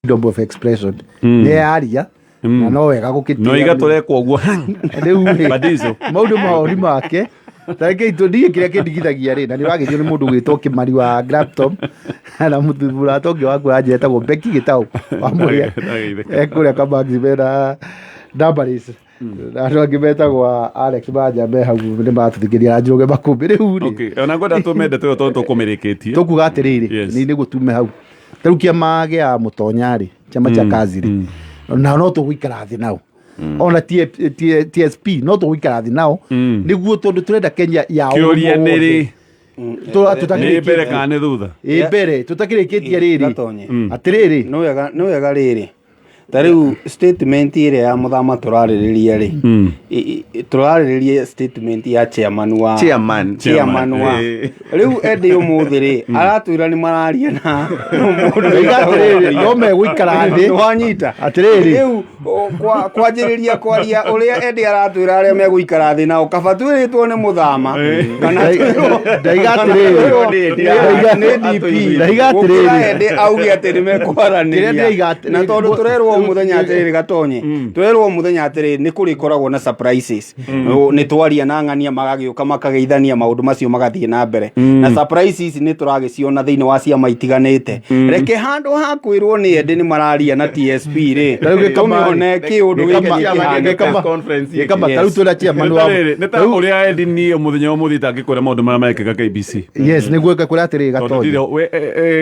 Freedom of expression nĩ yaria na no wega gũkĩtĩa. No iga tũrekwo ũguo. Rĩu rĩ, Badizo. maũndũ maoni make tareke itũ niĩ kĩrĩa kĩndigithagia rĩ, na nĩ ũragĩthio nĩ mũndũ gwĩtwo Kĩmari wa Grafton na mũrata ũngĩ waku wanjia etagwo Becky Gĩtaũ wa Mũrĩa ekũrĩa Kamaxi mena Damaris na andũ angĩ metagwo Alex Manja me hau nĩ maratũthikĩria na Njũgĩ Makũmbĩ rĩu rĩ. Okay, ona ngwenda tũmende tũyo tondũ tũkũmĩrĩkĩtie. Tũkuga atĩrĩrĩ, nĩ nĩguo tume hau ta rĩu kĩama gĩa mũtonya rĩ, chama cha kazi rĩ, na no tũgũikara thĩ nao ona TSP no tũgũikara thĩ nao nĩguo tondũ tũrenda Kenya ya Kĩũria ũrũmwe nĩ rĩ, wothe. Nĩ mbere kana nĩ thutha? Ĩ mbere tũtakĩrĩkĩtie rĩrĩ. Gatonye. Atĩrĩrĩ. Nĩ wega rĩrĩ, ta rĩu statement ĩrĩa ya mũthama tũrarĩrĩria rĩ, tũrarĩrĩria statement ya chairman wa Chairman. chairman wa rĩu Eddie ũmũthĩ rĩ aratwĩra nĩ mararia na mũndũ. Ndauga atĩrĩrĩ, no megũikara thĩ. Wanyita? Atĩrĩrĩ. Rĩu kwanjĩrĩria kwaria ũrĩa Eddie aratwĩra arĩa megũikara thĩ nao, kaba twĩrĩtwo nĩ mũthama kana Ndaiga atĩrĩrĩ. nĩ DP Ndaiga gũkĩra atĩrĩrĩ. Eddie auge atĩ nĩ Kĩrĩa mekwaranĩria ndĩraiga atĩrĩrĩ, na tondũ tũrerwo o mũthenya atĩrĩrĩ, Gatonye, tũrerwo o mũthenya atĩrĩrĩ nĩ kũrĩkoragwo na surprises. Nĩ twaria na ng'ania magagĩũka makageithania, maũndũ macio magathiĩ na mbere, na surprises nĩ tũragĩciona thĩinĩ wa ciama itiganĩte. Reke handũ ha kwĩrwo nĩ Eddie nĩ mararia na TSP rĩ, Ta rĩu Gĩkama rĩ, tũmĩone kĩũndũ gĩkĩ kĩhanĩka. Press conference ĩngĩ. Gĩkama, ta rĩu twĩna chairman wa Nĩ ta ũrĩa Eddie niĩ mũthenya ũmũthĩ itangĩkwĩra maũndũ marĩa marekĩka KBC. Yes, nĩguo ngakũra atĩrĩrĩ, Tondũ Gatonye. ndirĩ we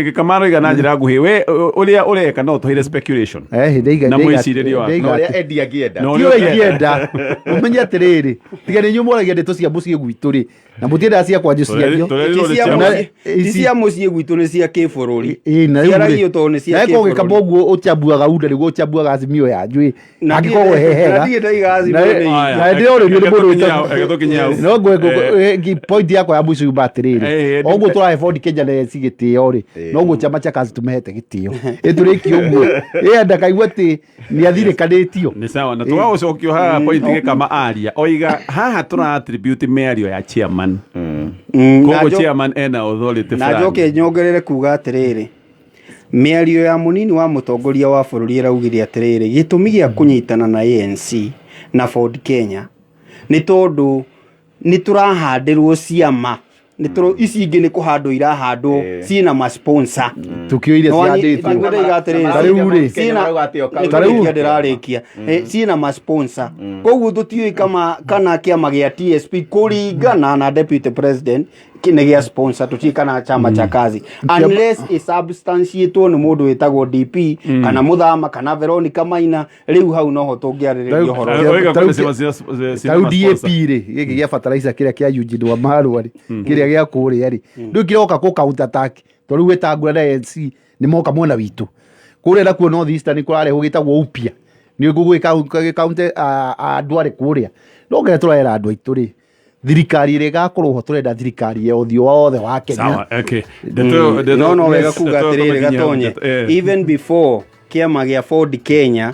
Gĩkama aroiga na njĩra nguhĩ we ũrĩa ũreka no tũheire speculation Ndaiga na mwĩcirĩrie waku. ndaiga Na ũrĩa Eddie angĩenda. Na ti ũrĩa ũrĩa ingĩenda, ũmenye atĩrĩrĩ, tiga nĩ inyuĩ mwaragia ndeto cia mũciĩ gwitũ rĩ, na mũtiendaga ciakwa njũciario. Tũrerirwo Ti nĩ cia chairman. mũciĩ- ti cia mũciĩ gwitũ, nĩ cia kĩbũrũri. Ĩĩ, na rĩu rĩ, Ciaragio tondũ nĩ cia na ĩkorwo gĩkama kĩbũrũri. ũguo ũchambuaga UDA nĩguo ũchambuaga Azimio yanyu ĩ. Na Angĩkorwo he na hega. ndirĩ ndaiga Azimio Na- nĩ itũ. na ndĩrorĩrio nĩ mũndũ Reke tũkinye hau. No point yakwa ya mũico yuma atĩrĩrĩ, oguo tũrahe Ford Kenya na ANC gĩtĩo rĩ, noguo chama cha kazi tũmehete gĩtĩo ĩtũrĩkie ũguo ĩ ndakaigua atĩ nĩ athirĩkanĩtio. Nĩ sawa na tũgagũcokio haha point Gĩkama aria oiga haha tũra attribute mĩario ya chairman, koguo chairman ena authority Na fulani. njoke nyongerere kuga atĩrĩrĩ, mĩario ya mũnini wa mũtongoria wa bũrũri ĩraugire atĩrĩrĩ, gĩtũmi gĩa kũnyitana na ANC na Ford Kenya nĩ tondũ nĩ tũrahandĩrwo ciama nĩ tũro ici ingĩ nĩ kũhandwo irahandwo ciĩna ma sponsor. Tukio iria cihandĩtwo. Nĩguo ndaiga atĩrĩrĩ, Ta rĩu rĩ, Marauga atĩ o nĩ Ta rĩu- kũrĩkia ndĩrarĩkia. Ciĩna ma sponsor, koguo tũtiũĩ kama kana kĩama gĩa TSP kũringana na deputy president nĩ gĩa sponsor, tũtiũĩ kana chama cha kazi, unless ĩsubstantiatwo nĩ mũndũ wĩtagwo DP kana Mũthama kana Veronica Maina, rĩu hau noho tũngĩarĩrĩria ũhoro Rĩu- Oiga ta rĩu kwĩna ciama ta rĩu ciama DAP sponsor. rĩ, gĩkĩ gĩa fertilizer kĩrĩa kĩa Eugene Wamalwa rĩ, kĩrĩa gĩa kũrĩa rĩ, rĩu kĩroka kũ counter attack tondũ rĩu Wetangula na ANC nĩ moka mwena witũ kũrĩa nakuo North Eastern kũrarehwo gĩtagwo upya nĩ gũgwĩka counter andũ arĩ kũrĩa no nginya tũrera andũ aitũ rĩ, thirikari ĩrĩa ĩgakorwo ho, tũrenda thirikari ya ũthiũ wothe wa Kenya. Sawa, okay. Ndeto No wega yes, kuga ndeto atĩrĩrĩ, tũmĩkinyie hau, Gatonye, even before kĩama gĩa Ford Kenya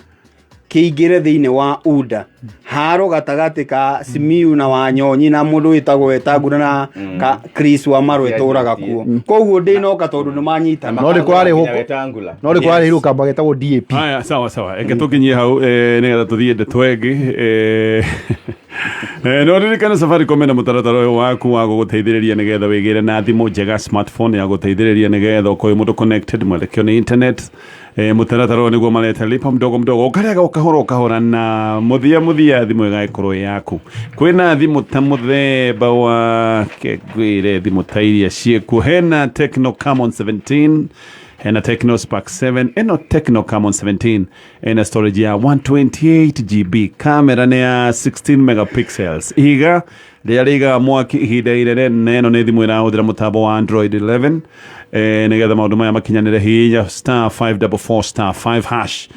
kĩingĩre thĩinĩ wa UDA, haro gatagatĩ ka Simiyu na Wanyonyi na mũndũ wĩtagwo Wetangula na ka Chris Wamarwa ĩtũraga kuo, koguo ndĩnoka tondũ nĩ manyitana. No nĩ kũrarehwo Nginya Wetangula. No nĩ kũrarehirwo kamba getagwo DAP. Haya, sawa sawa, reke tũkinyie hau nĩgetha tũthiĩ ndeto ĩngĩ. No ririkane Safaricom ĩna mũtaratara ũyũ waku wa gũgũteithĩrĩria nĩgetha wĩgĩre na thimũ njega, smartphone ya gũteithĩrĩria nĩgetha ũkorwo wĩ mũndũ connected mwelekeo nĩ internet. Mũtaratara ũyũ nĩguo mareta lipa mdogo mdogo, ũkarega o kahora o kahora na mũthia mũthia thimũ ĩgagĩkorwo ĩ yaku. Kwĩna thimũ ta mũthemba wa ngwĩre thimũ ta iria ciĩkuo, hena Tecno Camon 17, hena Tecno Spark 7. Ĩno Tecno Camon 17 ĩna storage ya 128 GB, kamera nĩ ya 16 megapixels, ihiga rĩrĩa rĩigaga mwaki ihinda inene, na ĩno nĩ thimũ ĩrahũthĩra mũtambo wa Android 11. Nĩgetha maũndũ maya makinyanĩre, hihinya *544*5#.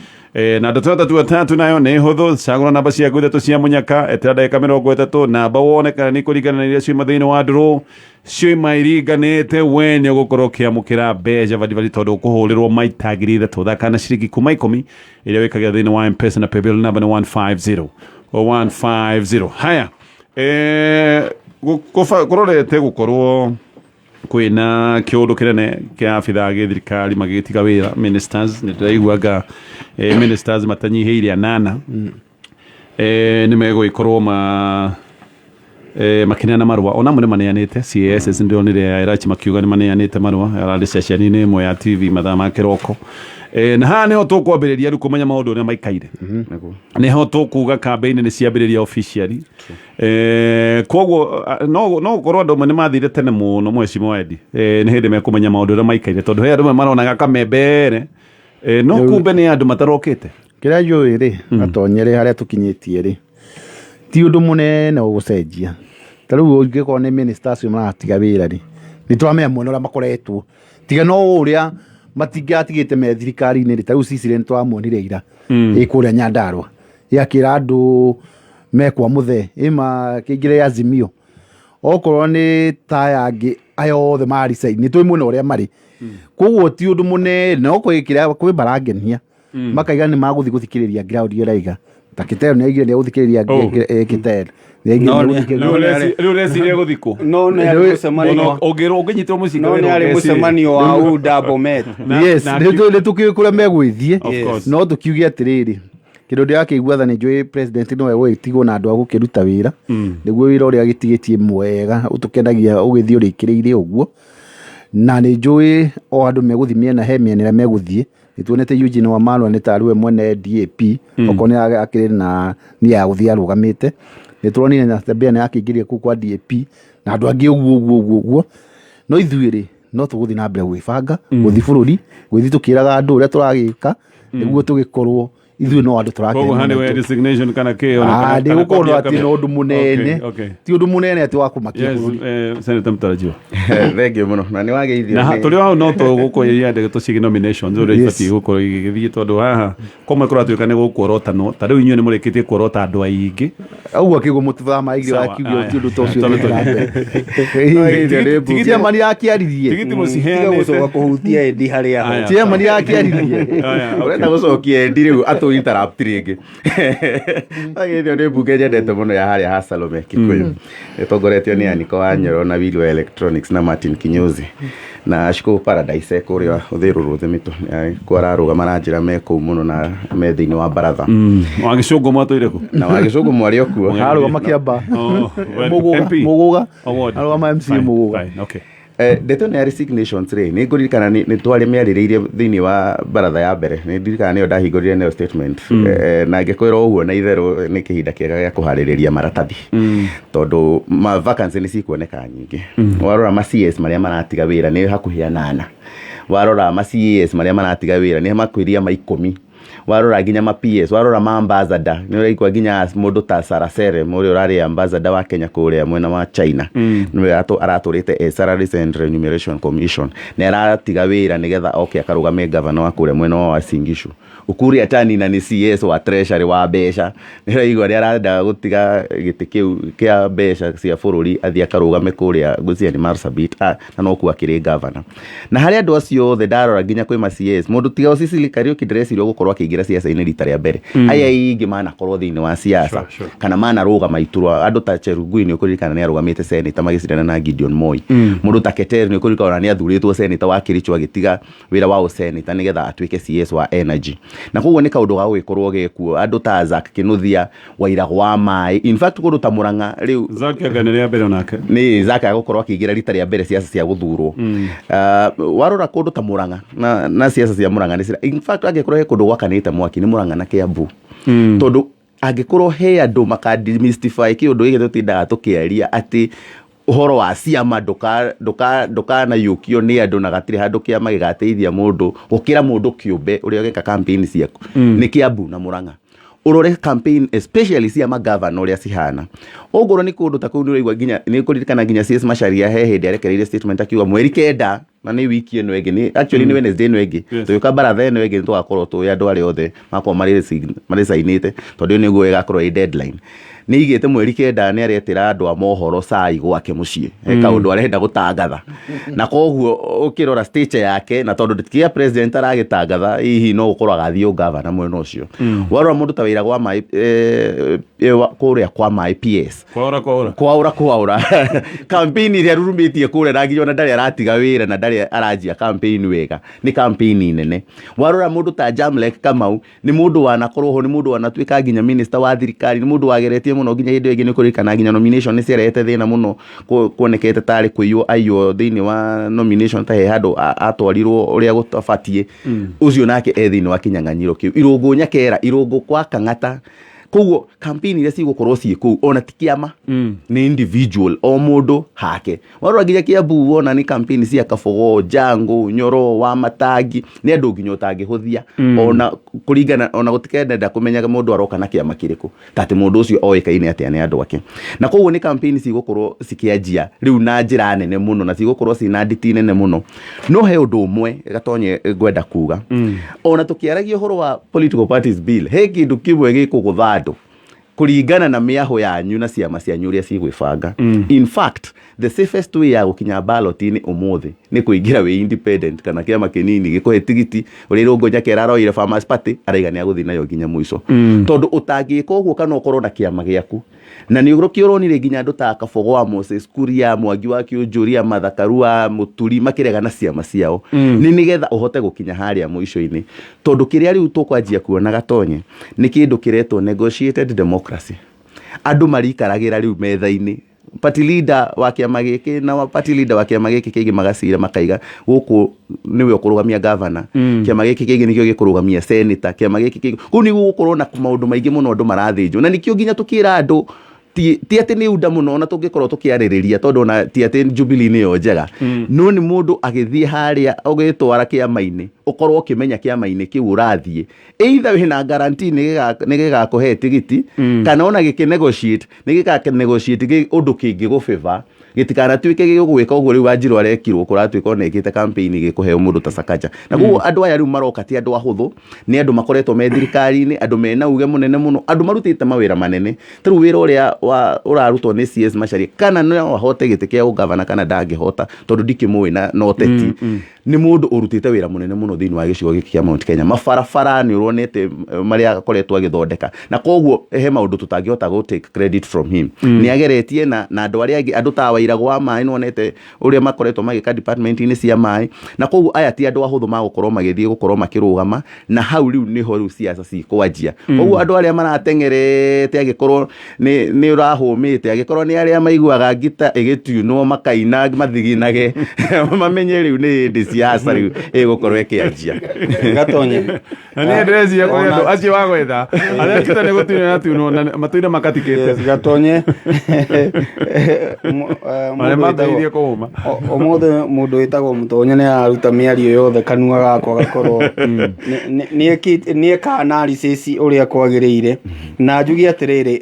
Na ndeto ya tatu tatu nayo nĩ hũthũ, cagũra namba ciaku ithatũ cia mũnyaka, etera ndagĩka 30, namba wone kana nĩ kũringana na iria ciuma thĩinĩ wa draw ciuma iringanĩte, we nĩ ũgũkorwo ũkĩamũkĩra mbeca baribari tondũ ũkũhũrĩrwo maita 3000. Thaka na ciringi kuma 10 ĩrĩa wĩkagĩra thĩinĩ wa Mpesa na paybill namba nĩ 150 150. Haya, kũrorete gũkorwo Kwĩna kĩũndũ kĩnene kĩa abithaa gĩ thirikari magĩgĩtiga wĩra, ministers. Nĩ ndĩraiguaga ministers matanyihĩire 8 nĩ megũgĩkorwo ma makĩneana marũa, ona amwe nĩ maneanĩte. CAS ndĩronire Irachi makiuga nĩ maneanĩte marũa, ararĩ ceceni-inĩ ĩmwe ya TV mathaa ma kĩroko. Na haha nĩho tũkwambĩrĩria rĩu kũmenya maũndũ ũrĩa maikaire. Nĩho tũkuga campaign nĩ ciambĩrĩria officially. Koguo no gũkorwo andũ amwe nĩ mathire tene mũno, mheshimiwa Eddie, nĩ hĩndĩ mekũmenya maũndũ ũrĩa maikaire, tondũ he andũ amwe maronaga kamembere, no kumbe nĩ andũ matarokĩte. Kĩrĩa njũĩ rĩ, atonyere harĩa tũkinyĩtie rĩ, ti ũndũ mũnene ũgũcenjia. Ta rĩu ũngĩkorwo nĩ minister acio maratiga wĩra rĩ, nĩ tũramenya mwena ũrĩa makoretwo, tiga no ũrĩa matingĩatigĩte me thirikari-inĩ rĩ. Ta rĩu Cecily nĩ tũramuonire ira ĩ kũrĩa Nyandarua ĩ akĩra andũ mekwa mũthee ĩma kĩingĩre Azimio. Okorwo nĩ taya angĩ aya othe maricaini nĩ tũĩ mwena ũrĩa marĩ, koguo ti ũndũ mũnene. No kwĩ kĩrĩa kwĩ marangenia makaiga nĩ magũthiĩ gũthikĩrĩria ground ĩraiga ta Kitero nĩ aigire nĩ egũthikĩrĩria. Oh. Kitero nĩ aigire No, nĩ egũthikĩrĩria. Rĩu reciria gũthikwo. No nĩ arĩ mũcemanio. Ũngĩnyitwo mũcinga No wĩra nĩ arĩ ũngeciria. mũcemanio wa UDA Bomet. Yes, nĩ tũkĩũĩ kũrĩa megũgĩthiĩ. Of course. No tũkiuge atĩrĩrĩ, kĩndũ ndĩrakĩigua tha nĩ njũĩ president nowe ũgĩtigwo na andũ a gũkĩruta wĩra, nĩguo wĩra ũrĩa agĩtigĩtie mwega ũtũkenagia ũgĩthiĩ ũrĩkĩrĩire ũguo. Na nĩ njũĩ o andũ megũthiĩ mĩena, he mĩena ĩrĩa megũthiĩ. Nĩ tuonete Eugene Wamalwa nĩ tarĩ we mwene DAP, okorwo nĩ akĩrĩ na nia ya gũthiĩ arũgamĩte. Nĩ tũronire Natembeya nĩ akĩingĩrire kũu kwa DAP na andũ angĩ ũguo ũguo ũguo ũguo. No ithuĩ rĩ, no tũgũthiĩ na mbere gwĩbanga gũthiĩ bũrũri, gũthiĩ tũkĩraga andũ ũrĩa tũragĩka nĩguo tũgĩkorwo ithuĩ no andũ Koguo haha nĩ we tũrakena. resignation kana kĩ ona kana Ndĩgũkorwo kwambia atĩ na ũndũ mũnene. Ti ũndũ mũnene atĩ wa kũmakia Yes, bũrũri. Senator mũtarajiwa. Thengiũ mũno na nĩ wageithio. Na tũrĩ o hau no tũgũkũria ndeto ciĩgiĩ nominations ũrĩa Yes. ibatiĩ gũkorwo igĩgĩthiĩ, tondũ haha kũmwe kũratuĩka nĩ gũkuorotanwo. Ta rĩu inyuĩ nĩ mũrĩkĩtie kuorota andũ aingĩ. Ũguo akĩguo mũtithama aigire Sawa, akiuga aya. ti ũndũ ta ũcio Tondũ ũthiĩte na mbere. Wageithio nĩ mbunge. Chairman yakĩaririe. Tigiti Tiga mũciheanĩte. gũcoka kũhutia Eddie harĩa ho. Aya. Chairman yakĩaririe. Aya, okay. Ũrenda gũcokia endi rĩu atũ interrupt rĩngĩ. Wageithio nĩ mbunge nyendete mũno ya harĩa ha Salome Kikuyu, ĩtongoretio nĩ Aniko wa Nyoro na Willy wa Electronics na Martin Kinyozi na Shiko Paradise kũrĩa Ũthĩrũrũ Thĩmĩtũ kuo ararũgama na njĩra me kũu mũno na me thĩinĩ wa baratha. Wagĩcũngũ mwatũire kũ? Na wagĩcũngũ mwarĩ o kuo. Arũgama Kĩamba. Oh, well, Mũgũga. MP. Mũgũga. Award. Arũgama MCA Fine, Mũgũga. fine, okay. Ndeto ĩno ya resignations rĩ, nĩ ngũririkana nĩ twarĩ mĩarĩrĩirie thĩinĩ wa baratha ya mbere. Nĩ ndirikana nĩyo ndahingũrire nayo statement. Na ngĩkwĩra ũguo na itherũ nĩ kĩhinda kĩega gĩa kũharĩrĩria maratathi, tondũ ma vacancy nĩ cikuoneka nyingĩ. Warora ma CS marĩa maratiga wĩra nĩ hakuhĩ 8, warora ma CAS marĩa maratiga wĩra nĩ makĩria ma 10, warora nginya ma PS, warora ma ambassador nĩ ũraigua nginya mũndũ ta Sarah Serem ũrĩa ũrarĩ ambassador wa Kenya kũrĩa mwena wa China nĩwe aratũrĩte Salaries and Remuneration Commission nĩ aratiga wĩra nĩgetha oke akarũgame gavana wa kũrĩa mwena wa Uasin Gishu. Ukur Yatani na nĩ CS wa Treasury wa mbeca nĩ ũraigua nĩ arenda gũtiga gĩtĩ kĩu kĩa mbeca cia bũrũri athiĩ akarũgame kũrĩa ngwĩciria nĩ Marsabit, na nokuo akĩrĩ gavana. Na harĩ andũ acio othe ndarora nginya kwĩ ma CS, mũndũ tiga Cecily Kariuki ndĩreciria gũkorwo akĩingĩra ciaca-inĩ rita rĩa mbere, aya aingĩ manakorwo thĩinĩ wa siasa kana manarũgama iturwa. Andũ ta Cherugui nĩ ũkũririkana nĩ arũgamĩte senator magĩcindana na Gideon Moi. Mũndũ ta Keter nĩ ũkũririkana ona nĩ athurĩtwo senator wa Kericho agĩtiga wĩra wa ũseneta nĩgetha atuĩke CS wa energy, na koguo nĩ kaũndũ ga gũgĩkorwo gekuo. Andũ ta Zack Kinuthia Waira wa maĩ, in fact kũndũ ta Murang'a rĩu. Zack anga nĩ rĩa mbere onake. Nĩ Zack agũkorwo akĩingĩra rita rĩa mbere ciaca cia gũthurwo. Warora kũndũ ta Murang'a na ciaca cia Murang'a nĩ cira, in fact angĩkorwo he kũndũ gwakanĩte mwaki nĩ Murang'a na Kiambu, tondũ angĩkorwo he andũ maka demystify kĩũndũ gĩkĩ tũtindaga tũkĩaria atĩ ũhoro wa ciama ndũkanayũkio nĩ andũ na gatirĩ handũ kĩama gĩgateithia mũndũ gũkĩra mũndũ kĩũmbe ũrĩa ũgeka campaign ciaku nĩ Kiambu na Murang'a. Ũrore campaign especially cia magavana ũrĩa cihana, ũngorwo nĩ kũndũ ta kũu nĩ ũraigua nginya nĩ kũririkana nginya CS Macharia he hĩndĩ arekereirie statement akiuga mweri 9, na nĩ wiki ĩno ĩngĩ, nĩ actually nĩ Wednesday ĩno ĩngĩ. Tũgĩũka baratha ĩno ĩngĩ nĩ tũgakorwo tũĩ andũ arĩa othe makorwo marĩcainĩte, tondũ ĩyo nĩguo ĩgakorwo ĩ deadline. Nĩ aigĩte mweri 9 nĩ aretĩra andũ a mohoro cai gwake mũciĩ, he kaũndũ arenda gũtangatha, na koguo ũkĩrora stature yake, na tondũ kĩa president aragĩtangatha, hihi no gũkorwo agathiĩ ũgavana mwena ũcio. Warora mũndũ ta wĩra gwa maĩ kũrĩa kwa maĩ PS. Kwaura kwaura. Kwaura kwaura, campaign ĩrĩa arurumĩtie kũrĩa, na nginya ona ndarĩ aratiga wĩra na ndarĩ aranjia campaign wega, nĩ campaign nene. Warora mũndũ ta Jamlek Kamau, nĩ mũndũ wanakorwo ho, nĩ mũndũ wanatuĩka nginya minister wa thirikari, nĩ mũndũ wageretie mũno. Nginya hĩndĩ ĩyo ĩngĩ nĩ kũririkana nginya nomination nĩ ciarehete thĩna mũno, kuonekete tarĩ kũiywo aiywo thĩinĩ wa nomination, ta he handũ atwarirwo ũrĩa gũtabatiĩ. Ũcio nake e thĩinĩ wa kĩnyang'anyĩro kĩu. Irũngũ Nyakera, Irũngũ kwa Kang'ata. Koguo campaign iria cigũkorwo ciĩ kũu, ona ti kĩama, nĩ individual, o mũndũ hake. Warora nginya Kiambu, wona nĩ campaign cia Kabogo, Jango, Nyoro wa Matangi, nĩ andũ nginya ũtangĩhũthia, ona kũringana ona gũtikenda kũmenyaga mũndũ aroka na kĩama kĩrĩkũ, ta atĩ mũndũ ũcio oĩkaine atĩa nĩ andũ ake. Na koguo nĩ campaign cigũkorwo cikĩanjia rĩu na njĩra nene mũno, na cigũkorwo ciĩna nditi nene mũno. No he ũndũ ũmwe Gatonye ngwenda kuga. Ona tũkĩaragia ũhoro wa political parties bill, he kĩndũ kĩmwe gĩkũgũtha andũ kũringana na mĩahũ yanyu na ciama cianyu ũrĩa cigwĩbanga. In fact, the safest way ya gũkinya ballot-inĩ ũmũthĩ nĩ kũingĩra wĩ independent kana kĩama kĩnini gĩkũhe tigiti, ũrĩa Irũngũ Nyakera aroire Farmers Party, araiga nĩ agũthiĩ nayo nginya mũico. Tondũ ũtangĩka ũguo, kana ũkorwo na kĩama gĩaku, na nĩ ũrokĩ ũronire nginya andũ ta Kabogo wa Moses Kuria, Mwangi wa Kĩũnjũria, Martha Karua, Mũturi makĩrega na ciama ciao, nĩ nĩgetha ũhote gũkinya harĩa mũico-inĩ. Tondũ kĩrĩa rĩu tũkwanjia kuona, Gatonye, nĩ kĩndũ kĩretwo negotiated democracy. Andũ marikaragĩra rĩu metha-inĩ, party leader wa kĩama gĩkĩ na wa party leader wa kĩama gĩkĩ kĩngĩ, magacira makaiga gũkũ nĩwe ũkũrũgamia governor, kĩama gĩkĩ kĩngĩ nĩkĩo gĩkũrũgamia senator, kĩama gĩkĩ kĩngĩ. Kũu nĩ gũgũkorwo na maũndũ maingĩ mũno andũ marathĩnjwo, na nĩkĩo nginya tũkĩra andũ ti atĩ nĩ unda mũno, ona tũngĩkorwo tũkĩarĩrĩria, tondũ ona ti atĩ Jubilee nĩyo njega, no nĩ mũndũ agĩthiĩ harĩa ũgĩtwara kĩama-inĩ, ũkorwo ũkĩmenya kĩama-inĩ kĩu ũrathiĩ either wĩna guarantee nĩ gĩgakũhe tigiti, kana ona gĩkĩ negotiate nĩ gĩgakĩ negotiate ũndũ kĩngĩgũ-favor, gĩtikanatuĩke gĩgũgwĩka ũguo rĩu Wanjirũ arekirwo, kũratuĩka ona ĩkĩte campaign gĩkũheo mũndũ ta Sakaja. Na koguo andũ aya rĩu maroka ti andũ ahũthũ, nĩ andũ makoretwo me thirikari-inĩ, andũ mena uge mũnene mũno, andũ marutĩte mawĩra manene. Ta rĩu wĩra ũrĩa ũrarutwo nĩ CS Macharia, kana no ahote gĩtĩ kĩa ũgavana kana ndangĩhota, tondũ ndikĩmũĩ na ũteti, nĩ mũndũ ũrutĩte wĩra mũnene mũno thĩinĩ wa gĩcigo gĩkĩ kĩa Mount Kenya. Mabarabara nĩ ũronete marĩa akoretwo agĩthondeka, na koguo he maũndũ tũtangĩhota gũ take credit from him. Nĩ ageretie na andũ arĩa angĩ, andũ ta Wairagũ wa maĩ, nĩ wonete ũrĩa makoretwo magĩka department-inĩ cia maĩ. Na koguo aya ti andũ ahũthũ magũkorwo magĩthiĩ gũkorwo makĩrũgama, na hau rĩu nĩho rĩu siasa cikwanjia. Koguo andũ arĩa marateng'erete, angĩkorwo nĩ ũrahũmĩte, angĩkorwo nĩ arĩa maiguaga ngita ĩgĩtunwo makaina mathiginage, mamenye rĩu nĩ hĩndĩ siasa rĩu ĩgũkorwo ĩkĩanjia. Gatonye. Na niĩ ndĩreciria kũrĩ andũ acio wa gwetha arĩa kita nĩ gũtunywo na tunwo na matũire makatikĩte. Yes, Gatonye. Marĩa mambĩrĩirie kũũma. Ũmũthĩ mũndũ wĩtagwo Mũtonye nĩ araruta mĩario yothe kanua gakwa gakorwo nĩ eka analysis ũrĩa kwagĩrĩire. Na njuge atĩrĩrĩ,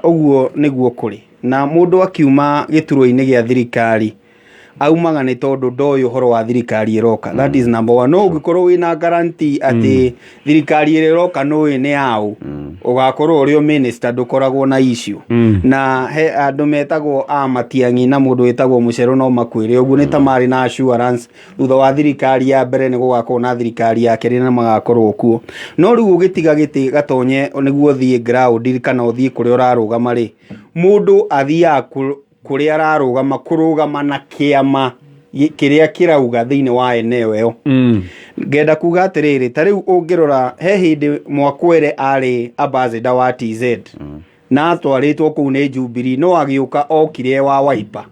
ũguo nĩguo kũrĩ na mũndũ akiuma gĩturwa-inĩ gĩa thirikari, aumaga nĩ tondũ ndoĩ ũhoro wa thirikari ĩroka. That is number one. No ũngĩkorwo wĩna guarantee atĩ thirikari ĩrĩa ĩroka nũĩ nĩ yaũ ũgakorwo ũrĩ o minister, ndũkoragwo na issue. Na he andũ metagwo a Matiang'i na mũndũ wĩtagwo Mũcerũ, no makwĩre ũguo, nĩ ta marĩ na assurance thutha wa thirikari ya mbere nĩ gũgakorwo na thirikari ya kerĩ na magakorwo kuo. No rĩu ũgĩtiga gĩtĩ, Gatonye, nĩguo ũthiĩ ground kana ũthiĩ kũrĩa ũrarũgama rĩ, mũndũ athiaga kũrĩa ararũgama kũrũgama na kĩama kĩrĩa kĩrauga thĩinĩ wa eneo ĩyo. Ngenda kuga atĩrĩrĩ, ta rĩu ũngĩrora he hĩndĩ Mwakwere arĩ ambassador wa TZ na atwarĩtwo kũu nĩ Jubilee, no agĩũka okire wa Wiper,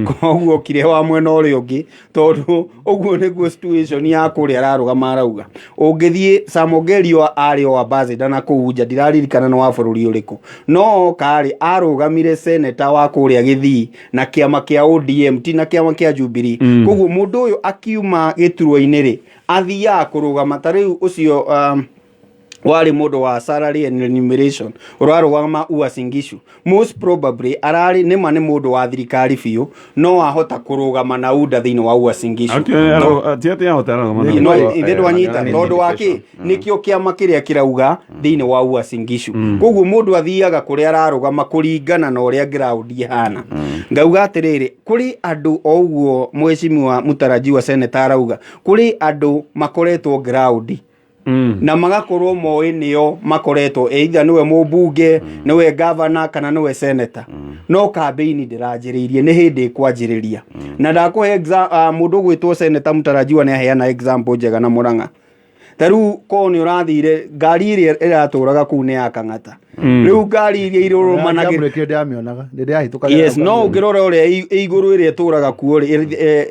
koguo okire wa mwena ũrĩa ũngĩ, tondũ ũguo nĩguo situation ya kũrĩa ararũgama arauga. Ũngĩthiĩ Samogerio arĩ o ambassador na kũu nja, ndiraririkana nĩ wa bũrũri ũrĩkũ, no oka rĩ, arũgamire senator wa kũrĩa Gĩthii na kĩama kĩa ODM, ti na kĩama kĩa Jubilee. Koguo mũndũ ũyũ akiuma gĩturwa-inĩ rĩ, athiaga kũrũgama ta rĩu ũcio Warĩ mũndũ wa salary and remuneration ũrarũgama Uasin Gishu, most probably ararĩ nĩma nĩ mũndũ wa thirikari biũ, no ahota kũrũgama na UDA thĩinĩ wa Uasin Gishu. Ti atĩ ahota ararũgama na No, UDA. ithe ndwanyita tondũ wa kĩ nĩkĩo kĩama kĩrĩa kĩrauga thĩinĩ wa Uasin Gishu. Koguo mũndũ athiaga kũrĩa ararũgama kũringana na ũrĩa ground ĩhana. Ngauga atĩrĩrĩ, kũrĩ andũ o ũguo mheshimiwa mũtarajiwa seneta arauga, kũrĩ andũ makoretwo ground na magakorwo moĩ nĩo makoretwo, either nĩwe mũmbunge, nĩwe gavana kana nĩwe senator, no kambĩini ndĩranjĩrĩirie, nĩ hĩndĩ ĩkwanjĩrĩria. Na ndakũhe mũndũ ũgwĩtwo senator mũtarajiwa nĩ aheana example njega na Mũrang'a. Ta rĩu korwo nĩ ũrathire, ngari ĩrĩa ĩratũraga kũu nĩ ya Kang'ata. Rĩu ngari iria irũrũmanagĩra Ndĩramũrekire, ndĩramĩonaga nĩ ndĩrahĩtũkaga. Yes, no ũngĩrora ũrĩa ĩ igũrũ ĩrĩa ĩtũraga kuo rĩ,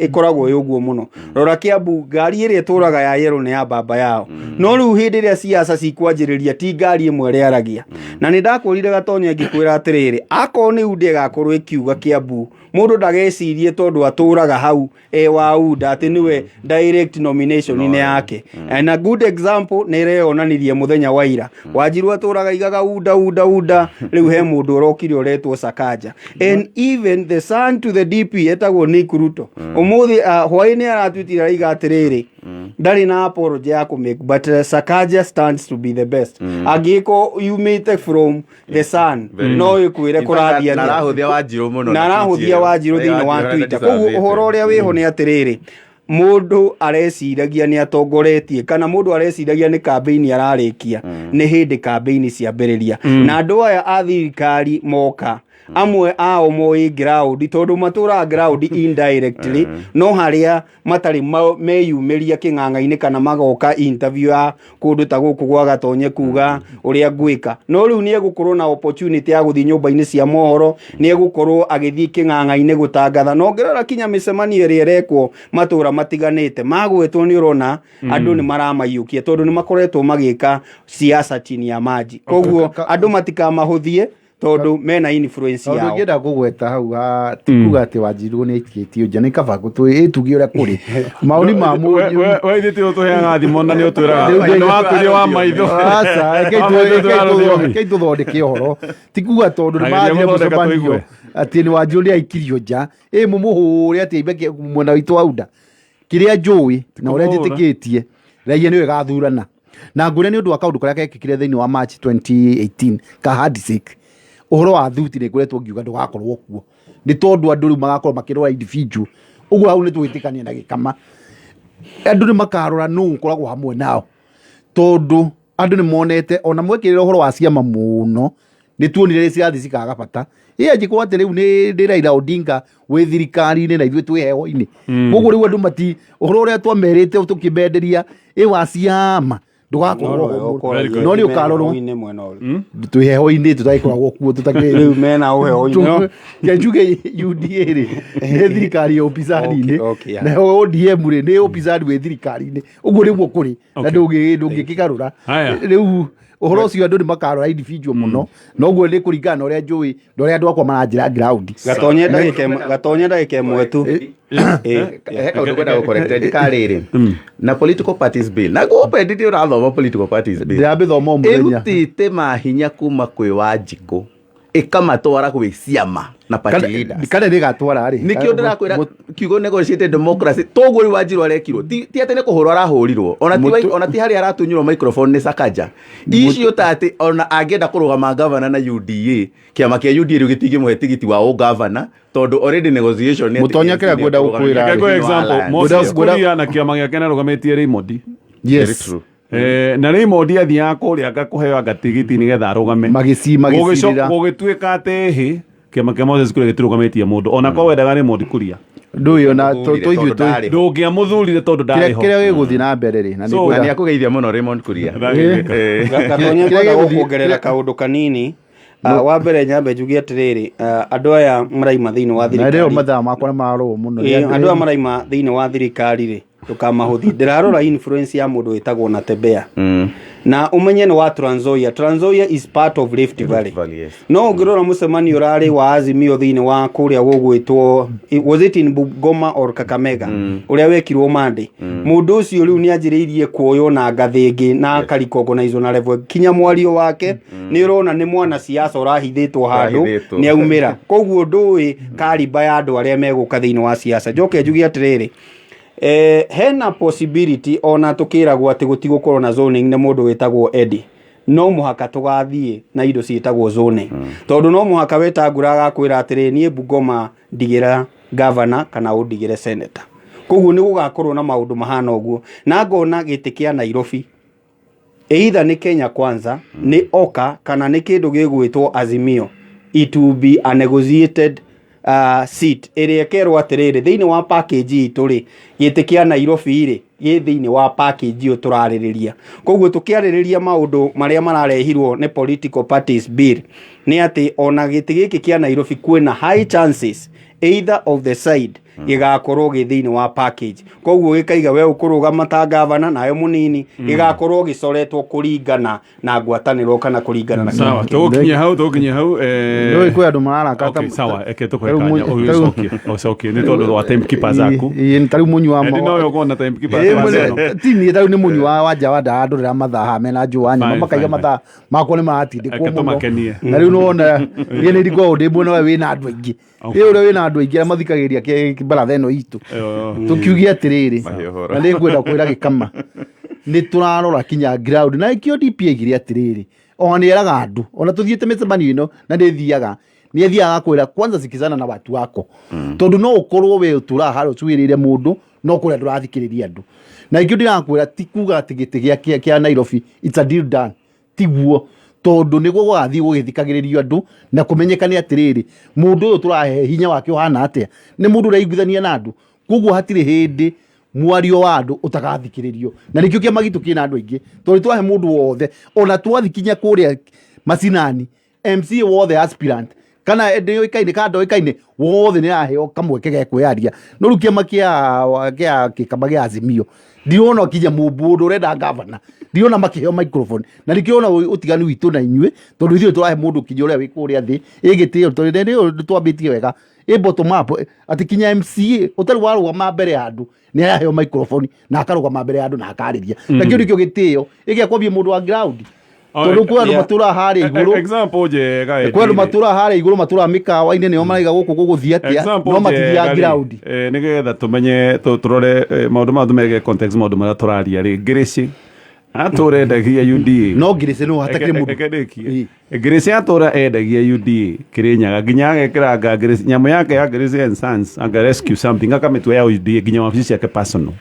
ĩkoragwo ĩ ũguo mũno. Rora Kiambu, ngari ĩrĩa ĩtũraga ya yellow nĩ ya baba yao. No rĩu hĩndĩ ĩrĩa siasa cikwanjĩrĩria, ti ngari ĩmwe ĩrĩaragia. Na nĩ ndakwĩrire, Gatonya, ngĩkwĩra atĩrĩrĩ, akorwo nĩ UDA ĩgakorwo ĩkiuga Kiambu, mũndũ ndagecirie tondũ atũraga hau e wa UDA atĩ nĩwe direct nomination nĩ yake. And a good example nĩ ĩreyonanirie mũthenya wa ira. Wanjiru atũraga igaga UDA, UDA, UDA. Rĩu he mũndũ ũrokire ũretwo Sakaja, and even the son to the DP etagwo Nick Ruto, ũmũthĩ hwaĩ-inĩ aratwitire araiga atĩrĩrĩ, ndarĩ na apology ya kũmake, but Sakaja stands to be the best angĩko yumĩte from the son, no ĩkwĩre kũrathiĩ Na atĩa. arahũthia Wanjiru mũno. Na arahũthia Wanjiru thĩinĩ wa Twitter. Koguo ũhoro ũrĩa wĩho nĩ atĩrĩrĩ, mũndũ areciragia nĩ atongoretie kana mũndũ areciragia nĩ kambĩini ararĩkia, nĩ hĩndĩ kambĩini ciambĩrĩria. Na andũ aya a thirikari moka, amwe ao moĩ ground tondũ matũraga ground indirectly, no harĩa matarĩ meyumĩria kĩng'ang'a-inĩ kana magoka interview ya kũndũ ta gũkũ gwa Gatonye kuga ũrĩa ngwĩka. No rĩu nĩ egũkorwo na opportunity ya gũthiĩ nyũmba-inĩ cia mohoro, nĩ egũkorwo agĩthiĩ kĩng'ang'a-inĩ gũtangatha. Na ũngĩrora kinya mĩcemanio ĩrĩa ĩrekwo matũra matiganĩte magwetwo, nĩ ũrona andũ nĩ maramaiyũkia tondũ nĩ makoretwo magĩka siasa chini ya maji. Koguo andũ matikamahũthie tondũ mena influence Kaũndũ yao. ingĩenda kũgweta hau ha ti kuga atĩ Wanjiru nĩ aikĩtio nja, nĩ kaba ĩtugie ũrĩa kũrĩ maoni ma mũndũ. We ithuĩ ti ũtũheaga thimo na nĩ ũtwĩraga nĩ wakwĩria wa maitho. Aca, Wa maitho twĩra rũthiomi. rekei tũthondeke ũhoro. Ti kuga tondũ nĩ Na geria mathire gũthondeka mũcemanio tũigue. atĩ nĩ Wanjiru nĩ aikirio nja, ĩ mũmũhũre atĩ aime mwena witũ wa UDA. Kĩrĩa njũĩ na ũrĩa kũmũhũra. njĩtĩkĩtie, raia nĩyo ĩgathurana na ngũrĩa nĩ ũndũ wa kaũndũ karĩa gekĩkire thĩinĩ wa March 2018 ka handshake. Ũhoro wa thuti nĩ ngoretwo ngiuga ndũgakorwo kuo nĩ tondũ andũ rĩu magakorwo makĩrora individual. Ũguo hau nĩ tũgwĩtĩkania na gĩkama, andũ nĩ makarora nũ ũkoragwo hamwe nao, tondũ andũ nĩ monete ona mwekĩrĩra ũhoro wa ciama mũno, nĩ tuonire rĩ cirathiĩ cikaga bata. Ĩ angĩkorwo atĩ rĩu nĩ Raila Odinga wĩ thirikari-inĩ na ithuĩ twĩ heho-inĩ, koguo rĩu andũ mati ũhoro ũrĩa twamerĩte tũkĩmenderia ĩ wa ciama ndũgakorwo ho. No nĩ ũkarorwo twĩ heho-inĩ, tũtagĩkoragwo kuo tũtakĩ Rĩu mena ũheho-inĩ. Ke njuge UDA rĩ nĩ thirikari ya upinzani-inĩ, nayo ODM rĩ nĩ upinzani wĩ thirikari-inĩ. Ũguo nĩguo kũrĩ na ndũngĩkĩgarũra. Haya. Rĩu ũhoro ũcio andũ nĩ makarora individual mũno, noguo nĩ kũringana na ũrĩa njũĩ na ũrĩa andũ akwa maranjĩra ground. Gatonye ndagĩka ĩmwe, Gatonye ndagĩka ĩmwe tu. He kaũndũ ngwenda gũcorrect ndikarĩrĩ na political parties bill, na ngũpe ndĩ ũrathoma political parties bill. Ndĩramĩthoma o mũthenya. Ĩrutĩte mahinya kuma kwĩ Wanjikũ ĩkamatwara gwĩ ciama na party leaders. Kana nĩ gatwara rĩ. Nikio ndĩrakwĩra kiugo negotiated democracy toguo rĩu Wanjiru arekirwo, ti atĩ nĩ kũhũrwo arahũrirwo, ona ti ona ti harĩa aratunyirwo microphone nĩ Sakaja icio, ta atĩ ona angĩenda kũrũgama gavana na UDA, kĩama kĩa UDA rĩu gĩtingĩmũhe tigiti wa ũgavana tondũ already negotiation nĩ atĩ Mũtonya kĩrĩa ngwenda gũkwĩra Reke rĩ. ngũhe example. Alliance. Moses Kuria na kĩama gĩake nĩarũgamĩtie Raymond. Very Yes. true. Na Raymond athiaga kũrĩa akakũheo anga tigiti nĩgetha arũgame. Magĩcirĩra. Gũgĩtuĩka atĩ hĩ kĩama kĩa Moses Kuria gĩtirũgamĩtie mũndũ ona korwo wendaga Raymond Kuria. Ndũĩ ona Mũthurire tũithuĩ tondũ ndarĩ ho. Ndũngĩamũthurire tondũ kĩrĩa ndarĩ ho. kĩrĩa gĩgũthiĩ na mbere rĩ na So, nĩ Na ngwenda nĩ akũgeithia mũno Raymond Kuria. Ndagĩthĩka. Gatonye, Kĩrĩa ngwenda gĩgũthiĩ gũkuongerera kaũndũ kanini. Wa mbere nyambe njuge atĩrĩrĩ, andũ aya maraima thĩinĩ wa na rĩo thirikari mathaa makwa nĩ mararũo mũno. Andũ aya maraima thĩinĩ wa thirikari rĩ, ndũkamahũthie. Ndĩrarora influence ya mũndũ wĩtagwo Natembea. Na ũmenye nĩ wa Trans Nzoia. Trans Nzoia is part of Rift Valley. Valley, yes. No ũngĩrora mũcemanio ũrarĩ wa Azimio thĩinĩ wa kũrĩa gũgwĩtwo, was it in Bungoma or Kakamega, ũrĩa wekirwo Monday, mũndũ ũcio rĩu nĩ anjĩrĩirie kuoywo na ngathĩ ĩngĩ na akarikogonaizo na level kinya mwario wake nĩ ũrona nĩ mwanasiasa ũrahithĩtwo handũ. Ũrahithĩtwo. Nĩ aumĩra, koguo ndũĩ kariba ya andũ arĩa megũka thĩinĩ wa siasa. Njoke njuge atĩrĩrĩ, hena possibility ona tukiragwo atĩ gũtigũkorwo na zoning nĩ mũndũ wĩtagwo Eddie, no mũhaka tũgathiĩ na indo ciĩtagwo zoning, tondũ no mũhaka Wetangula agakwĩra atĩrĩ, niĩ Bungoma ndigĩra governor kana ũndigĩre senator. Koguo nĩ gũgakorwo na maũndũ mahana ũguo, na ngona gĩtĩ kĩa Nairobi either nĩ Kenya Kwanza, nĩ Oka, kana nĩ kĩndũ gĩgwĩtwo Azimio, it will be a negotiated seat ĩrĩa ĩkerwo atĩrĩrĩ, thĩinĩ wa package itũ rĩ, gĩtĩ kĩa Nairobi rĩ gĩ thĩinĩ wa package ĩyo tũrarĩrĩria. Koguo tũkĩarĩrĩria maũndũ marĩa mararehirwo nĩ political parties bill, nĩ atĩ ona gĩtĩ gĩkĩ kĩa Nairobi kwĩna high chances either of the side gĩgakorwo gĩ thĩinĩ wa package. Koguo gĩkaiga we ũkũrũgama ta gavana nawe mũnini, gĩgakorwo gĩcoretwo kũringana na ngwatanĩro kana kũringana na Sawa, tũgũkinyia hau. Nĩũĩ kwĩ andũ mararaka. Okay, sawa, eke tũkũhe kanya ũgĩcokie, ũcokie nĩ tondũ wa timekeepers aku. Ta rĩu mũnyua wa Eddie, nowe ũkorwo na timekeepers Ĩ, wa mwene- ceno. ti niĩ, ta rĩu nĩ mũnyua wa nja wa ndarandũrĩra mathaa haha mena njũa nyama Fine, makaiga fine. mathaa makwa nĩ maratindĩkwo Reke mũno. tũmakenie. Na rĩu nĩwona niĩ nĩ ndikoragwo ndĩ mwena ũrĩa wĩna andũ aingĩ. Ĩ, ũrĩa wĩna andũ aingĩ arĩa mathikagĩrĩria baratha ĩno itũ, tũkiuge atĩrĩrĩ, Mahe ũhoro. na nĩ ngwenda kwĩra gĩkama nĩ tũrarora kinya ground, na ĩkĩo DP aigire atĩrĩrĩ, ona nĩ eraga andũ, ona tũthiĩte mĩcemanio ĩno na nĩ thiaga, nĩ athiaga akwĩra kwanza sikizana na watu wako, tondũ no ũkorwo we ũtũraga harĩa ũcuĩrĩire mũndũ no kũrĩa ndũrathikĩrĩria andũ. Na ikĩo ndĩrakwĩra ti kuga atĩ gĩtĩ kĩa Nairobi it's a deal done, tiguo, tondũ nĩguo gũgathiĩ gũgĩthikagĩrĩrio andũ na kũmenyekane atĩrĩrĩ, mũndũ ũyũ tũrahe hinya wake ũhana atĩa, nĩ mũndũ ũraiguithania na andũ. Koguo hatirĩ hĩndĩ mwario wa andũ ũtagathikĩrĩrio, na nĩkĩo kĩama gitũ kĩna andũ aingĩ, tondũ twahe mũndũ wothe, ona twathi kinya kũrĩa macinani, MCA wothe, aspirant kana ndĩũĩkaine kana ndoĩkaine, wothe nĩ araheo kamweke ge kwĩyaria. No rĩu kĩama kĩa kĩkama gĩa Azimio ndirona kinya mũndũ ũrenda gavana, ndirona makĩheo microphone, na nĩkĩo ona ũtiganu witũ na inyuĩ, tondũ ithuĩ tũrahe mũndũ kinya ũrĩa wĩ kũrĩa thĩ ĩgĩtĩo, tondũ nĩ twambĩtie wega ĩ bottom up, atĩ kinya MCA ũtarĩ warũgama mbere ya andũ nĩ araheo microphone na akarũgama mbere ya andũ na akarĩria, na kĩu nĩkĩo gĩtĩo ĩgĩa kwambia mũndũ wa ground, tondũ kwĩ andũ matũraga harĩa igũrũ. Example njega. Kwĩ andũ matũraga harĩa igũrũ, matũraga mĩkawa-inĩ, nĩo maraiga gũkũ gũgũthiĩ atĩa, Example no matithiaga njega rĩ, ground. Nĩgetha tũmenye tũrore maũndũ maya, tũmege context maũndũ marĩa tũraria rĩ, Ngĩrĩci atũra endagia UDA. No ngirĩci no hatakĩrĩ mũndũ. Reke ndĩkie. Ngĩrĩci atũra endagia UDA Kĩrĩnyaga, nginya agekĩra Ngĩrĩci nyamũ yake ya Ngĩrĩci and Sons, anga rescue something, akamĩtua ya UDA, nginya wabici ciake personal.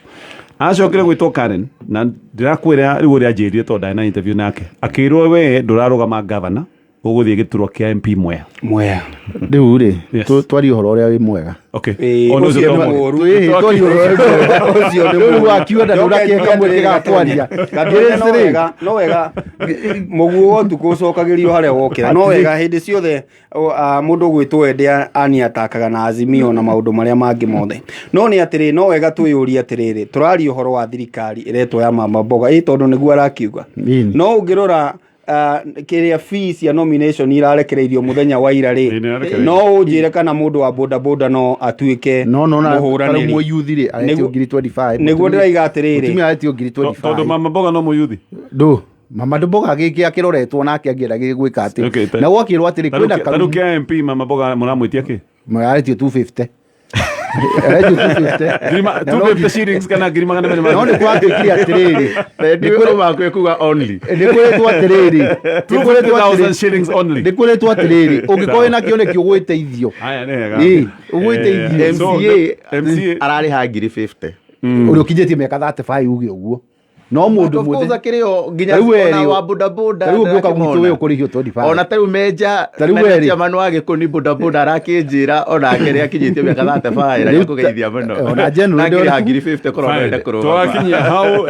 Acokire gwĩtwo Karen, na ndĩrakwĩra rĩu ũrĩa anjĩrire, tondũ ndarĩ na interview nake, akĩrwo we ndũrarũgama governor, ũgũthiĩ gĩturwa kĩa MP Mwea. Mwea. Rĩu rĩ, Yes. twarie ũhoro ũrĩa wĩ mwega. Okay. Ĩĩ, Ona ũcio ũcio nĩ to mũũru. Ĩĩ, twarie ũhoro ũrĩa wĩ mwega. Ũcio nĩ Rĩu mũũru. wakiuga ndũrakĩhe kamweke ga kwaria. Gatunya, no Ngĩrĩci rĩ, wega, no wega mũguo wa ũtukũ ũcokagĩrio harĩa wokĩra. No wega hĩndĩ ciothe mũndũ ũgwĩtwo Ende ani atakaga na Azimio na maũndũ marĩa mangĩ mothe, no nĩ atĩrĩ, no wega twĩyũrie atĩrĩrĩ, tũraria ũhoro wa thirikari ĩretwo ya mama mboga, ĩ tondũ nĩguo arakiuga. Ĩni. No ũngĩrora kĩrĩa fees ya nomination irarekereirio mũthenya wa ira Ĩĩ, rĩ, nĩ irarekereirio. no ũnjĩre kana mũndũ wa bodaboda no atuĩke no na mũhũranĩri? tarĩu mũyuthi rĩ aretio Nĩguo- ngiri 25. Nĩguo ndĩraiga atĩrĩrĩ. Mũtumia aretio ngiri Tondũ 25. mama mboga no mũyuthi. Ndũ mama mboga gĩkĩ akĩroretwo nake angĩenda gĩgwĩka atĩ Okay, na gwakĩrwo atĩrĩ kwĩna Tarĩu karumu kĩa MP mama mboga mũramwĩtia kĩ? Aretio 250, aretio 250. Na no 250 shillings kana 200,000 no nĩ kwatuĩkire atĩrĩrĩ, Nĩ makwe kuga only. nĩ kwĩrĩtwo atĩrĩrĩ, nĩ kwĩrĩtwo 250,000 atĩrĩrĩ, shillings only. nĩ kwĩrĩtwo atĩrĩrĩ, ũngĩkorwo wĩna kĩoneki ũgwĩteithio. Haya, nĩ wega. Ĩĩ, ũgwĩteithio. So, MCA MCA ararĩha ngiri 50. Ũrĩa ũkinyĩtie mĩaka 35 uge ũguo no mũndũ Of course mwĩthĩ akĩrĩ o nginya Tarĩu we ona rĩ, wa bodaboda tarĩu ũngĩũka gwitũ ndĩrakĩmona. we ũkũrĩhio 25. Ona tarĩu menja Tarĩu na we rĩ. chairman wa gĩkũni bodaboda arakĩnjĩra onake rĩ akinyĩtie mĩaka 35 na Rĩu nĩakũgeithia mũno. Ona general Na akĩrĩha ndĩrona- ngiri 50 korwo no ende kũrũgama. Twakinyia hau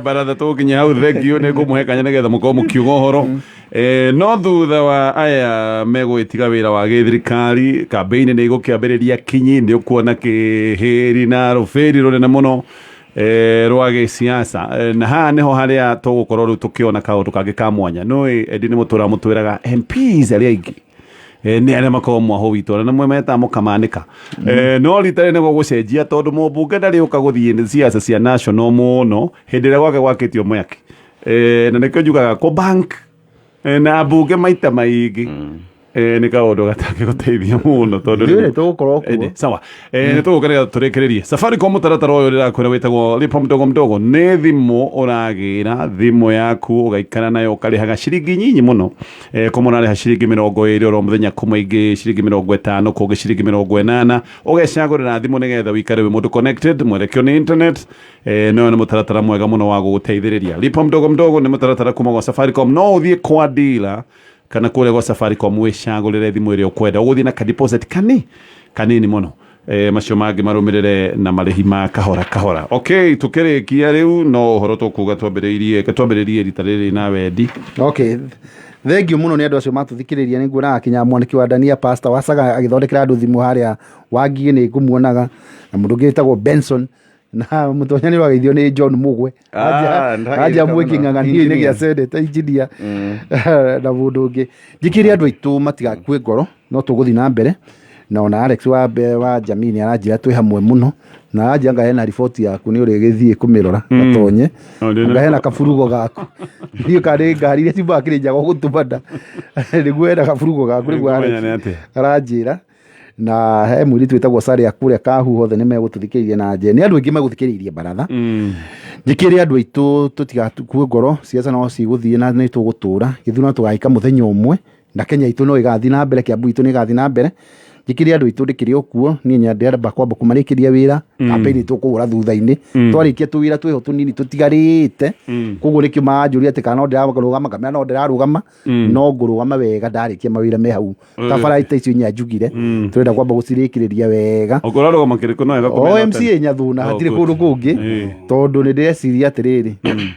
baratha, tũgũkinyia hau, thank you, nĩ ngũmũhe kanya nĩgetha mũkorwo mũkiuga ũhoro. No thutha wa aya megũgĩtiga wĩra wa gĩthirikari, kambĩini nĩ igũkĩambĩrĩria kinyi, nĩ ũkuona kĩhĩri na rũbĩri rũnene mũno. Rwa gĩsiasa. Na haha nĩho harĩa tũgũkorwo rĩu tũkĩona kaũndũ kangĩ ka mwanya. Nũĩ Eddie nĩ mũtũra mũtwĩraga MPs arĩa aingĩ nĩ arĩa makoragwo mwahũ witũ, arĩa nĩmwe metaga mũkamanĩka. No rita rĩrĩ nĩguo gũcenjia, tondũ mũmbunge ndarĩũka gũthiĩ nĩ siasa cia national mũno hĩndĩ ĩrĩa gwake gwakĩtio mwaki. Na nĩkĩo njugaga kũ bank na ambunge maita maingĩ nĩ kaũndũ gatangĩgũteithia mũno tondũ Ithuĩ nĩ tũgũkorwo kuo. Ĩndĩ, sawa. Nĩ tũgũka tũrĩkĩrĩrie Safaricom. Mũtaratara ũyũ ndĩrakwĩra wĩtagwo lipa mdogo mdogo, nĩ thimũ ũragĩra thimũ yaku ũgaikara nayo, ũkarĩhaga ciringi nyinyi mũno. Kũmwe ũrarĩha ciringi 20 oro mũthenya, kũmwe ingĩ ciringi 50, kũngĩ ciringi 80. Ũgecagũrĩra thimũ nĩgetha wĩikare wĩ mũndũ connected, mwerekeo nĩ internet. No nĩ mũtaratara mwega mũno wa gũgũteithĩrĩria. Lipa mdogo mdogo nĩ mũtaratara kuma gwa Safaricom. No ũthiĩ kwa dealer kana kũrĩa gwa Safaricom wĩcagũrĩre thimũ ĩrĩa ũkwenda, ũgũthiĩ na ka deposit kani kanini mũno, macio mangĩ marũmĩrĩre na marĩhi ma kahora kahora. Okay, tũkĩrĩkia rĩu no ũhoro tũkuga twambĩrĩrie rita rĩrĩ na wendi. Okay, thengiũ mũno nĩ andũ acio matũthikĩrĩria. Nĩ nguonaga kinya mwaniki wa Dania, pastor wacaga agĩthondekera andũ thimũ harĩa Wangigĩ, nĩ ngũmuonaga na mũndũ ũngĩ wĩtagwo Benson na mũtonya nĩ wageithio nĩ John Mugwe. Ah, anja ndagĩka mwĩki mũno. ng'ang'ania-inĩ gĩa Engineer. seneta engineer na mũndũ ũngĩ. Njĩkĩre andũ aitũ matigakue ngoro, no tũgũthiĩ na mbere na ona Alex wa jamii nĩ aranjĩra twĩ hamwe mũno, na aranjĩra ngahena riboti yaku nĩ ũrĩgĩthiĩ kũmĩrora gatonye. No, ndĩ na- Ngahena kaburugo gaku, ndiũ kana nĩ ngari iria ciumaga Kĩrĩnyaga gũtũmana nĩguo ena kaburugo gaku nĩguo Nĩngũmenya Alex nĩ atĩa. aranjĩra. Na he mũirĩtu wĩtagwo Saria kũrĩa Kahu, hothe nĩ megũtũthikĩrĩria na nje nĩ andũ aingĩ megũthikĩrĩirie baratha. Njĩkĩre andũ aitũ tũtigakue ngoro, ciaca no cigũthiĩ na nĩ tũgũtũra gĩthurano tũgagĩka mũthenya ũmwe, na Kenya itũ no ĩgathiĩ na mbere, Kiambu itũ nĩ ĩgathiĩ na mbere. Njĩkĩre andũ aitũ ndĩkĩrĩ o kuo, niĩ nyendamba kwamba kũmarĩkĩria wĩra. Campaign tũkũhũra thutha-inĩ twarĩkia tũwĩra twĩho tũnini tũtigarĩte. Koguo nĩkĩo manjũria atĩ kana no ndĩrarũgama, ngamera no ndĩrarũgama, no ngũrũgama wega ndarĩkia mawĩra me hau ta bara ita icio inya njugire tũrenda kwamba gũcirĩkĩrĩria wega. Ũkorwo rũgama kĩrĩkũ no wega o kũmenya MCA Nyathuna. Oh, Hatirĩ good. kũndũ kũngĩ, tondũ nĩ ndĩreciria atĩrĩrĩ,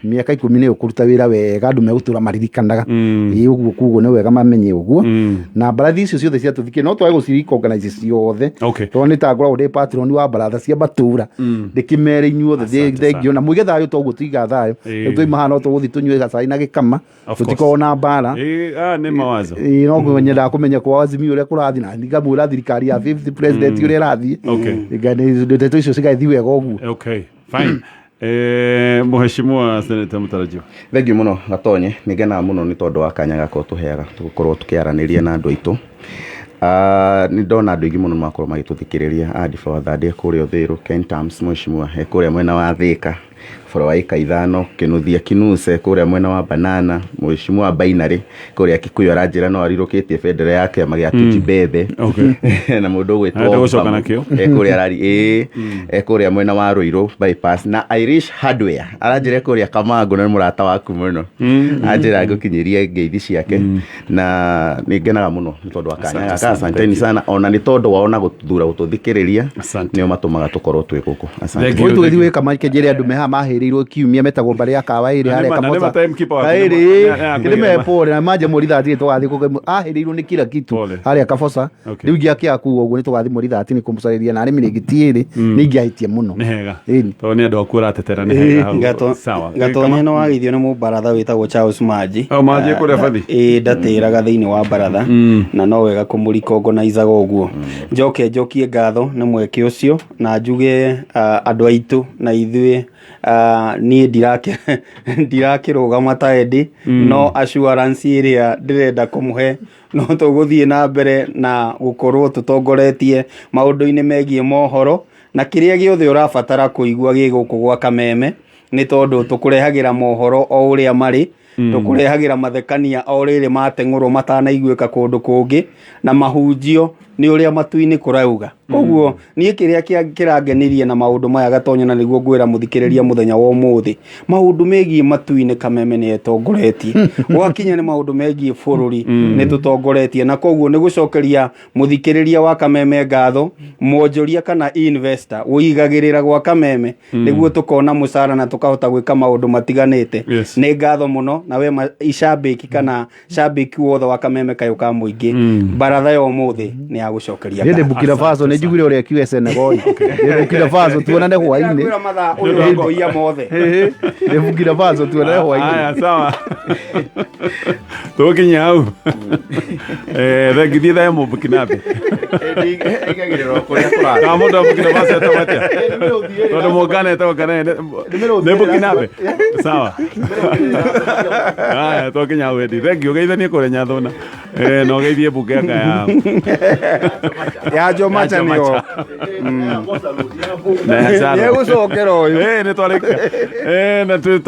mĩaka 10 nĩ ũkũruta wĩra wega, andũ megũtũra maririkanaga. Ĩĩ ũguo, koguo nĩ wega mamenye ũguo. Na mbarathi icio ciothe ciatũthikia no twage gũcirikonganize ciothe, tondũ nĩ ta ngoragwo ndĩ patron wa baratha cia matũra, ndĩkĩmere inyuothe thengio na mũige thayũ, toguo tuiga thayũ. Rĩu twauma haha no tũgũthiĩ tũnyue gacai na gĩkama. Of course. Tũtikoragwo na mbara. Ĩĩ, ah, nĩ mawazo. Ĩĩ, no nyendaga kũmenya kwa Azimio ũrĩa kũrathiĩ, na ngamwĩra thirikari ya fifth president ũrĩa ĩrathiĩ. Ndeto icio cigathiĩ wega ũguo. Okay, fine. Mheshimiwa Senator mũtarajiwa. Thengiũ mũno Gatonye, nĩ ngenaga mũno nĩ tondũ wa kanya gaka ũtũheaga tũgũkorwo tũkĩaranĩria na andũ aitũ. Nĩ ndona andũ aingĩ mũno makorwo magĩtũthikĩrĩria. Andy Fawadhande kũrĩa Uthiru, Ken Tams mheshimiwa e kũrĩa mwena wa Thika, boro wa ĩka 5, Kinuthia Kinuse kũrĩa mwena wa Banana, mheshimiwa Binary kũrĩa Kikuyu aranjĩra no arirũkĩtie bendera ya kĩama gĩa Tujibebe. Na mũndũ ũgwĩtwo Arenda gũcoka Bamu, nakĩo. e kũrĩa arari ĩĩ, e kũrĩa mwena wa Ruiru bypass, na Irish Hardware aranjĩra e kũrĩa Kamango, na nĩ mũrata waku mũno, anjĩra ngũkinyĩrie ngeithi ciake, na nĩ ngenaga mũno nĩ tondũ wa kanya Asante gaka. sana, Asanteni sana ona nĩ tondũ wao na gũthura gũtũthikĩrĩria. Asante. Nĩo matũmaga tũkorwo twĩ gũkũ. Asante. Thank you. Ũyũ tũgĩthiĩ gwĩka makenjere andũ mehaha mahĩrĩirwo kiumia metagwo mbarĩ ya kawa ĩrĩ Na harĩa nĩma- na nĩma Kamosa. timekeeper waku Kaĩrĩ, nĩma- kĩrĩ me pole na manje mweri 30 tũgathiĩ kũgemu ahĩrĩirwo nĩ kila kitu Pole. harĩa Kabosa. Rĩu ingĩakĩaga kuga ũguo nĩ tũgathiĩ mweri 30 kũmũcarĩria na arĩmi rĩngĩ ti ĩrĩ nĩ ingĩahĩtia mũno. Nĩ hega. Ĩni. Tondũ nĩ andũ aku ũratetera, nĩ hega hau. Sawa. Gatonye nĩ wageithio nĩ mũbaratha wĩtagwo Charles Maji. Oh, Maji kũrĩa bathi. Ĩĩ, ndatĩraga thĩinĩ wa baratha na no wega kũmũrikongonaizaga ũguo. Njoke njokie ngatho nĩ mweke ũcio na njuge andũ aitũ na ithuĩ, niĩ ndirakĩrũgama ta Eddie, no assurance ĩrĩa ndĩrenda kũmũhe no tũgũthiĩ na mbere na gũkorwo tũtongoretie maũndũ-inĩ megiĩ mohoro na kĩrĩa gĩothe ũrabatara kũigua gĩ gũkũ gwa Kameme, nĩ tondũ tũkũrehagĩra mohoro o ũrĩa marĩ, tũkũrehagĩra mathekania o rĩrĩ mateng'ũrwo matanaiguĩka kũndũ kũngĩ, na mahunjio nĩ ũrĩa matu-inĩ kũrauga. Koguo niĩ kĩrĩa kĩrangenirie na maũndũ maya Gatonya, na nĩguo ngwĩra mũthikĩrĩria mũthenya wa ũmũthĩ, maũndũ megiĩ matu-inĩ Kameme nĩ etongoretie, gwakinya nĩ maũndũ megiĩ bũrũri nĩ tũtongoretie, na koguo nĩ gũcokeria mũthikĩrĩria wa Kameme ngatho, mwonjoria kana investor ũigagĩrĩra gwa Kameme nĩguo tũkona mũcara na tũkahota gwĩka maũndũ matiganĩte. Nĩ ngatho mũno na we icambĩki kana cambĩki wothe wa Kameme kayũ ka mũingĩ, baratha ya ũmũthĩ nĩ ya gũcokeria Niĩ ndĩ Burkina Faso nĩ njiguire ũrĩa kiuge Senegal. Ndĩ Burkina Faso tuonane hwainĩ. Kwĩra mathaa ũyũ ngũiya mothe. Ndĩ Burkina Faso tuonane hwainĩ. Aya, sawa. Tũgũkinya hau. Eh, thengi thiĩ thae mũ Burkinabe. Aigagĩrĩra o kũrĩa kũrathiĩ. Kana mũndũ wa Burkina Faso etagwo atĩa? Tondũ mũngana etagwo kana nĩ Burkinabe. Sawa. Aya, twakinya hau Eddie. Thengi ũgeithanie kũrĩa Nyathũna. Eh, na ũgeithie mbunge anga ya Ya Jomacha nĩyo. na ya Charo. Nĩegũcokera ũyũ. Eh, nĩ twarĩkia. Eh, na twĩ